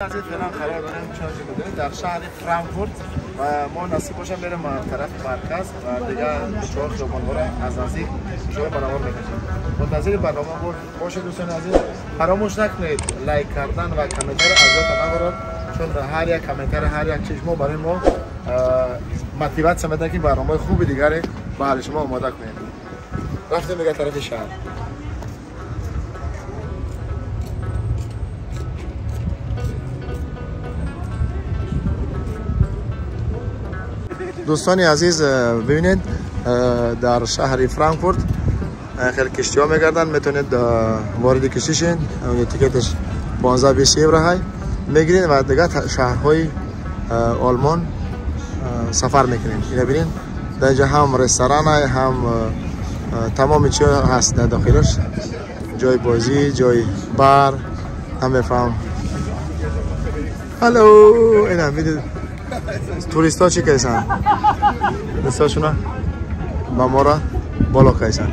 عزیز فعلا قرار داریم چارج بدیم در شهر فرانکفورت و ما نصیب باشه بریم طرف مرکز و دیگه چهار خیابان ها را از نزدیک شما برنامه میکشیم. منتظر برنامه باشید دوستان عزیز. فراموش نکنید like کردن و کامنت از یادتان نبرد، چون هر یک کامنت هر یک چیز ما برای ما motivate میده که برنامه خوب دیگری برای شما آماده کنیم. رفتیم دیگه طرف شهر. دوستان عزیز ببینید در شهر فرانکفورت خیلی کشتی ها میگردن، میتونید وارد کشتی شین، ticket ش 15-20 یورو های میگیرین و دیگه شهرهای آلمان سفر میکنین. اینو ببینید در اینجا هم رستوران هم تمام چیز هست در داخلش، جای بازی، جای بار هم بفهم. Hallo اینا میدید توریست ها چی کیسن؟ دستاشونا با ما را بالا کیسن.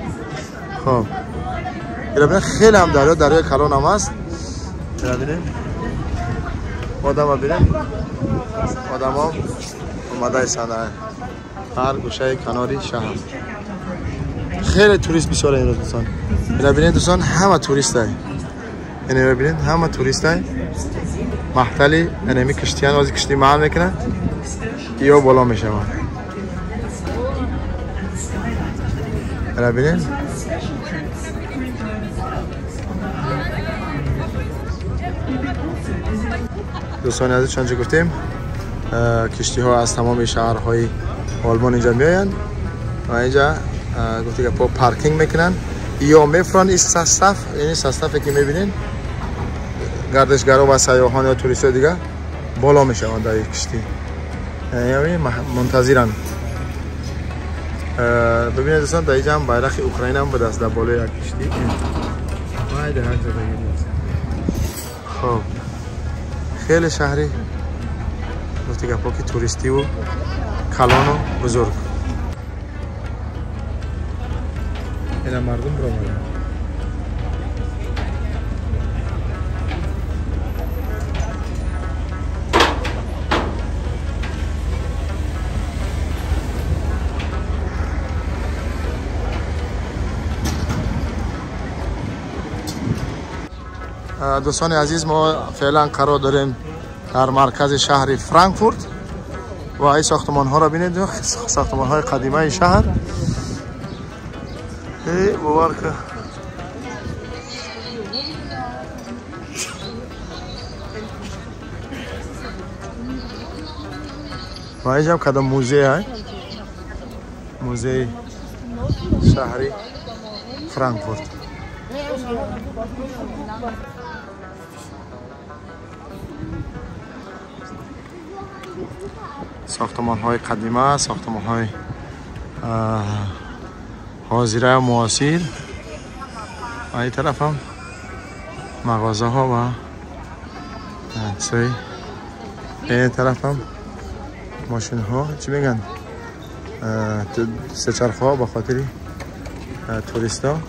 خب اینو خیلی هم دریا، دریای کلان هم هست. اینو ببینیم آدم ها، ببینیم آدم ها اومده ایسن هر گوشه کناری شهر. خیلی توریست بسیاره این روز دوستان. اینو ببینید دوستان همه توریست های. اینو ببینید همه توریست های محتلی انمی کشتیان وازی کشتی محل میکنه یا بالا میشه. ببینید دوستان عزیز، چون گفتیم کشتی ها از تمام شهرهای آلمان اینجا میآیند و اینجا گفتی که پارکینگ میکنن یا میفران. این صف، یعنی صفی که میبینین گردشگرا و سیاحان یا توریست دیگه بالا میشوند در یک کشتی، یعنی منتظرن. ببینید دوستان در اینجا هم بیرق اوکراین هم بوده است در بالای یک کشتی. خب خیلی شهری گفتی گپا که توریستی و کلان و بزرگ. اینا مردم رو آمدن. دوستان عزیز ما فعلا قرار داریم در مرکز شهر فرانکفورت و این ساختمان ها را ببینید، ساختمان های قدیمه شهر. ای باور که و اینجا هم کدام موزه های موزه شهری فرانکفورت. ساختمان های قدیمه، ساختمان های حاضره و معاصر. و این طرف هم مغازه ها و این طرف هم ماشین ها، چی میگن، سه چرخ ها به خاطر توریست ها.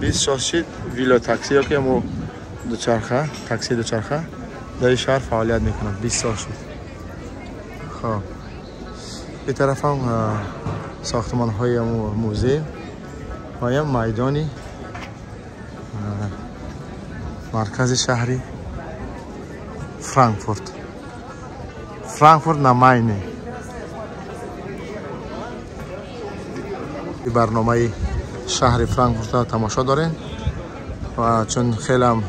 بیست ویلا تاکسی یا که مو دوچرخه، تاکسی دوچرخه در این شهر فعالیت میکنند. 20 سال شد. خب این طرف هم ساختمان های موزه و یه میدانی مرکز شهری فرانکفورت، فرانکفورت نماینه. برنامه شهر فرانکفورت تماشا دارین و چون خیلی هم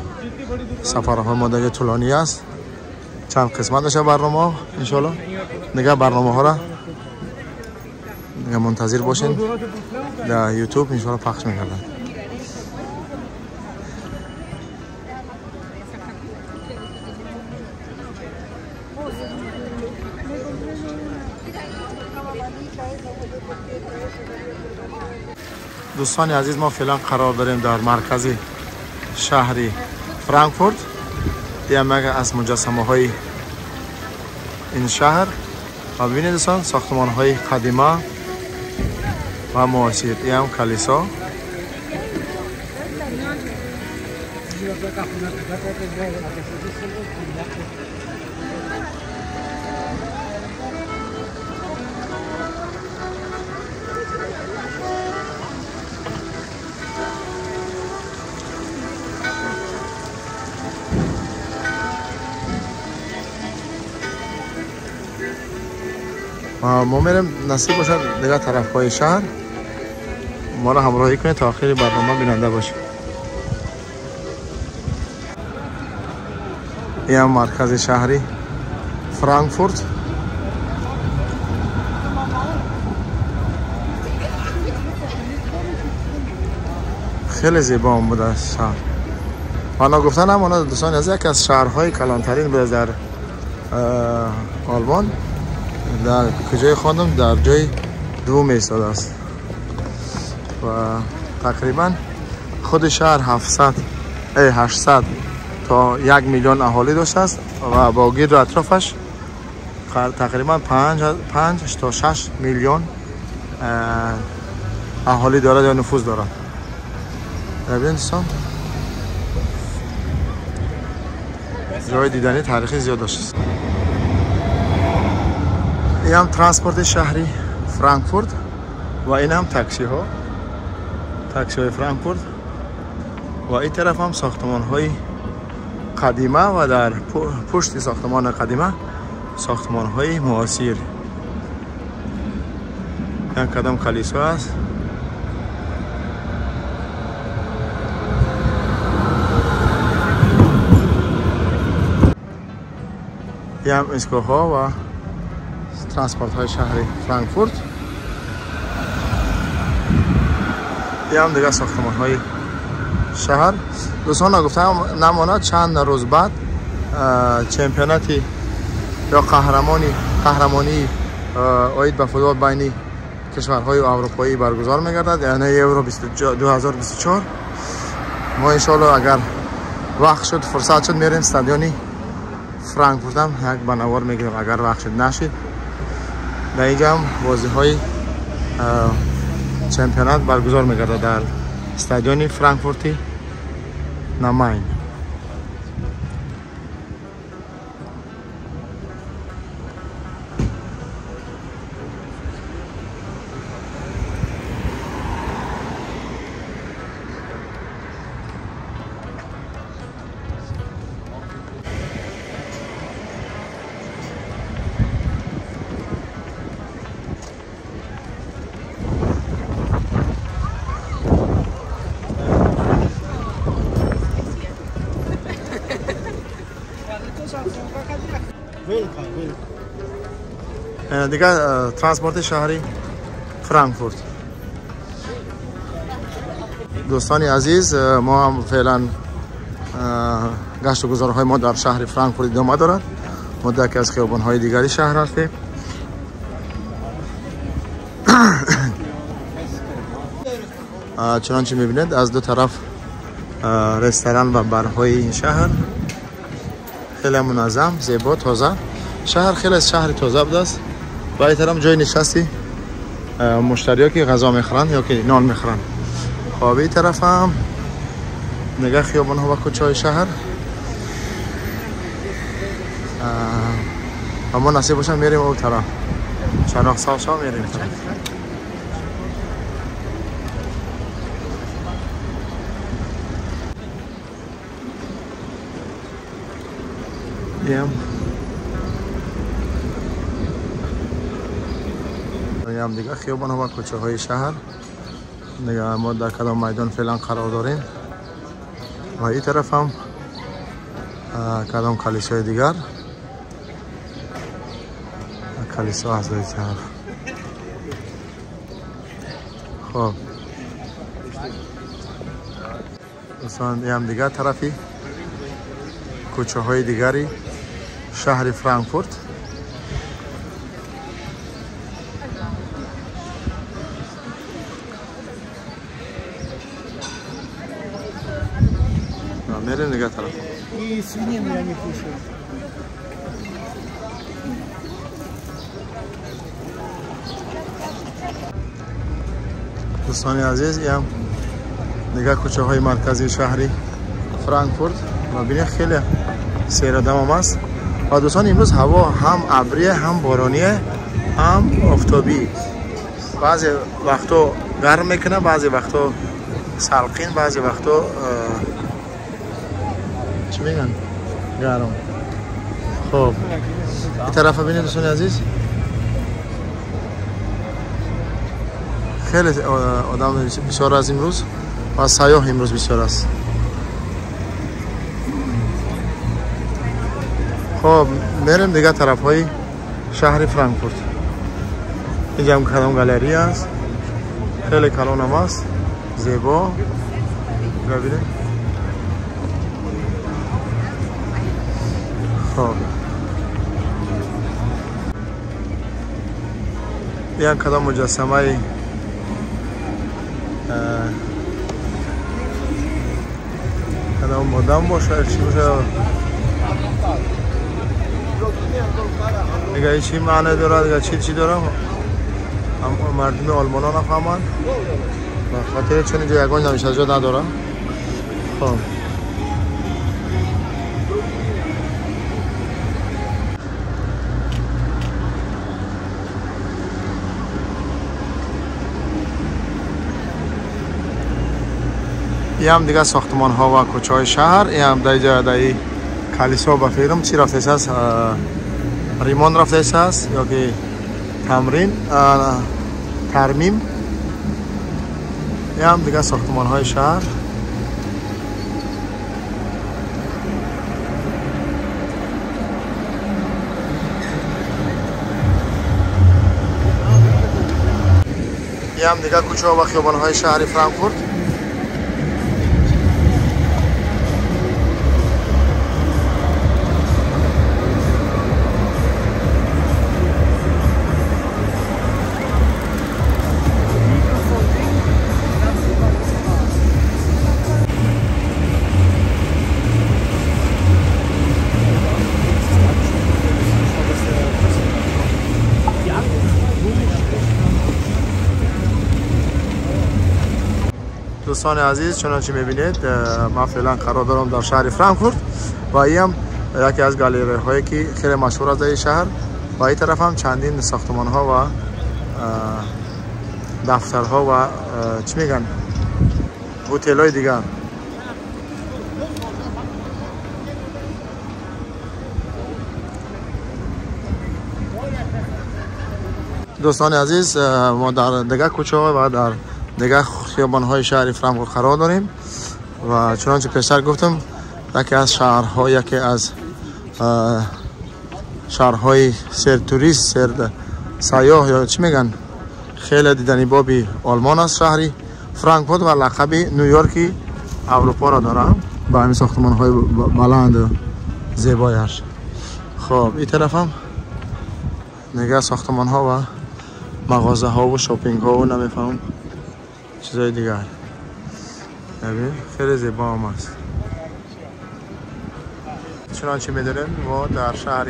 سفرهای ما دیگه طولانی است، چند قسمت میشه برنامه انشالله. دیگه برنامه ها را دیگه منتظر باشین در یوتیوب انشالله پخش میکردن. دوستان عزیز ما فعلا قرار داریم در مرکز شهر فرانکفورت. یه از مجسمه های این شهر و ببینید دوستان ساختمان های قدیمه و معاصر. این هم کلیسا. ما میریم نصیب باشد دیگه طرف های شهر. ما را همراهی کنید تا آخر برنامه بیننده باشید. این هم مرکز شهری فرانکفورت. خیلی زیبا هم بوده شهر. آنها گفتن هم آنها دوستان از یکی از شهرهای کلانترین بوده در آلمان. در کجای خواندم در جای دوم ایستاده است و تقریبا خود شهر 800 تا 1 میلیون اهالی داشته است و با گرد و اطرافش تقریبا 5 تا 6 میلیون اهالی دارد یا نفوذ دارد. ببینید دوستان جای دیدنی تاریخی زیاد داشته است. این هم ترانسپورت شهری فرانکفورت و این هم تاکسی ها، تاکسی های فرانکفورت. و این طرف هم ساختمان های قدیمه و در پشت ساختمان قدیمه ساختمان های معاصر. این کدام کلیسا است. این هم ایستگاه ها و ترانسپورت های شهری فرانکفورت. این هم دیگه ساختمان های شهر. دوستان گفتم نماند چند روز بعد چمپیوناتی یا قهرمانی عاید به فوتبال بین کشورهای اروپایی برگزار میگردد، یعنی یورو 2024. ما انشالله اگر وقت شد فرصت شد میریم استادیونی فرانکفورت هم یک بنوار میگیریم، اگر وقت شد. نشد در اینجا هم بازی های چمپیونات برگزار میگردد در استادیون فرانکفورتی نماین. دیگه ترانسپورت شهری فرانکفورت. دوستان عزیز ما هم فعلا گشت و گذارهای ما در شهر فرانکفورت ادامه دارد. ما در یکی از خیابان‌های دیگری شهر هستیم. چنانچه میبینید از دو طرف رستوران و بارهای این شهر خیلی منظم، زیبا، تازه. شهر خیلی از شهر تازه بوده است. و این طرف جای نشستی مشتری که غذا میخورن یا که نان میخورن. خب این طرف هم نگاه خیابان ها و کوچه های شهر. اما نصیب باشم میریم اون طرف چراغ ساوشا میریم. هم دیگه خیابان ها و کوچه های شهر. دیگه ما در کدام میدان فعلا قرار داریم و این طرف هم کدام کلیسای دیگر کلیسا هست در این طرف. خب دوستان این هم دیگه طرفی کوچه های دیگری شهر فرانکفورت. میریم دیگه طرف. И свинину я не кушаю. دوستان عزیز، این هم دیگه کوچه های مرکزی شهری فرانکفورت و ببینید خیلی سیر آدم هم است. و دوستان امروز هوا هم ابریه، هم بارانیه، هم آفتابی. بعضی وقتا گرم میکنه، بعضی وقتا سرقین، بعضی وقتا چی میگن گرم. خب این طرف ببینید دوستان عزیز، خیلی آدم بسیار از امروز و سیاح امروز بسیار است. خب میریم دیگه طرف های شهر فرانکفورت. اینجا هم کدام گالری است، خیلی کلان هم است، زیبا. ببینید خب این کدام مجسمه کدام آدم باشه چی باشه دیگه، چی معنی داره دیگه، چی داره هم مردم آلمان ها نفهمند به خاطر چون اینجا یگان نوشته نداره. خب این هم دیگه ساختمان ها و کوچه های شهر. این هم در جای در کلیسا به فکرم چی رفته است، ریمان رفته است یا که تمرین ترمیم. این هم دیگه ساختمان های شهر. این هم دیگه کوچه ها و خیابان های شهر فرانکفورت. دوستان عزیز، چنانچه میبینید ما فعلا قرار دارم در شهر فرانکفورت و این هم یکی از گالری هایی که خیلی مشهور است در شهر و این طرف هم چندین ساختمان ها و دفترها و چی میگن هتل های دیگر. دوستان عزیز، ما در دیگر کوچه ها و در دیگر خیابان های شهر فرانکفورت قرار داریم و چنانچه پیشتر گفتم یکی از شهرها، یکی از شهرهای سر توریست، سر سیاح یا چی میگن، خیلی دیدنی بابی آلمان است شهری فرانکفورت و لقب نیویورکی اروپا را داره با همین ساختمان های بلند زیبایش. خب این طرف هم دیگه ساختمان ها و مغازه ها و shopping ها و نمیفهم چیزای دیگر. ببین خیلی زیبا هم است. چنانچه میدونیم ما در شهر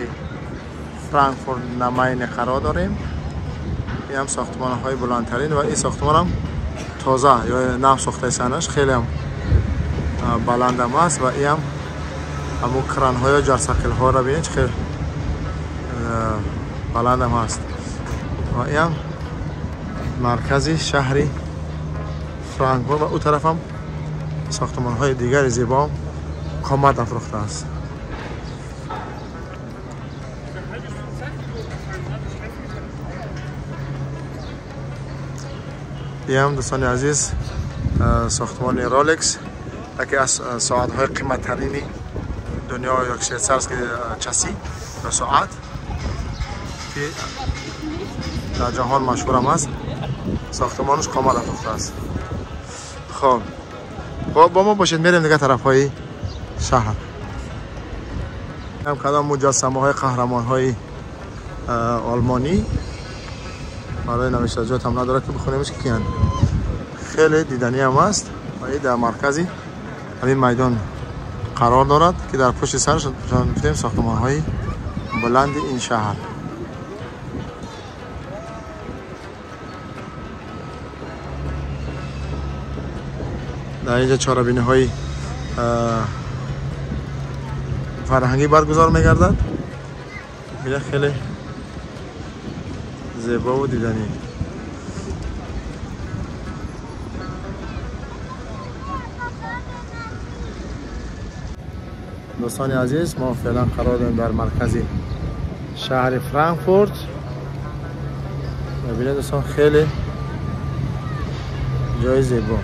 فرانکفورت نماین قرار داریم. این هم ساختمان های بلندترین و این ساختمان هم تازه یا نو ساخته سنش خیلی هم بلند هم است و این هم همون کران های و جرثقیل ها را ببینید خیلی بلند هم است و این هم مرکزی شهری فرانکفورت و او طرف هم ساختمان های دیگر زیبا قامت افروخته است. این هم دوستان عزیز ساختمان رولکس، یکی از ساعت های قیمت ترین دنیا یا چسی یا ساعت که در جهان مشهور هم است. ساختمانش قامت افروخته است. خب با ما باشید میریم دیگه طرف های شهر. هم کدام مجسمه های قهرمان های آلمانی برای نوشته هم نداره که بخونیمش که کیان. خیلی دیدنی هم است و این در مرکزی همین میدان قرار دارد که در پشت سرش گفتیم ساختمان های بلند این شهر. در اینجا چاربینی های فرهنگی برگزار میگردد. ببینید خیلی زیبا و دیدنی. دوستان عزیز، ما فعلا قرار داریم در مرکز شهر فرانکفورت. ببینید دوستان، خیلی جای زیبا.